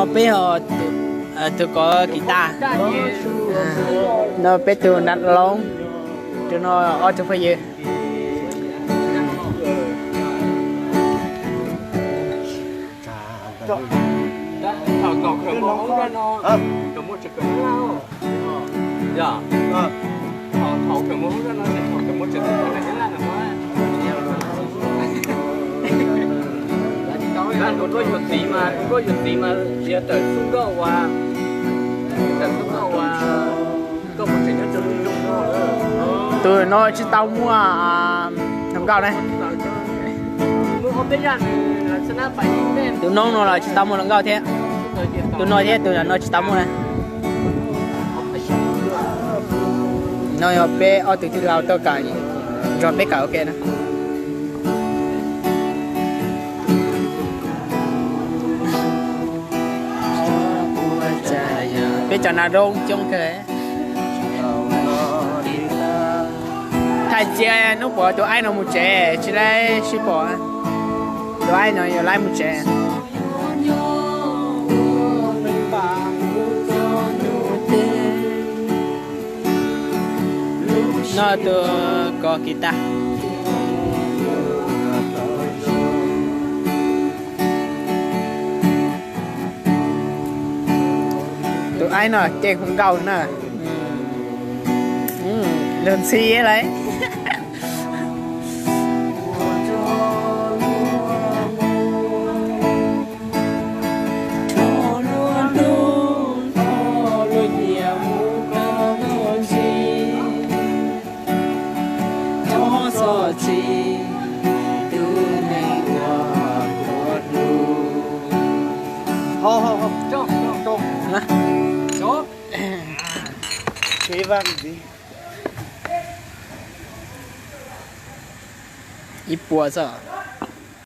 Peb ho tus kov guitar, no peb tus nram loob, tus no ob tug phooj ywg. Koj yuav txiv mas, koj yuav txiv mas yog tawm xub nkauj ua, tawm xub nkauj ua, koj puas tseem nyob rau lub zoo no? Tus no tsis tau muaj hluas nkauj na. Tus noob no los tsis tau muaj hluas nkauj thiab. Tus no thiab tus no tsis tau muaj na. No yog peb ob tug tij laug tuaj kawm, nrog peb kawm ua ke na. Peb cov nas zoo coob kawg. Thaij cia hnub puas tus aib no mus tsev, tsis laib sib pom. Tus aib no yuav laib mus tsev. No tus kov guitar. Tus aib no ces hu nkauj na. Luag ntxhi lawm. Ib puas xwb.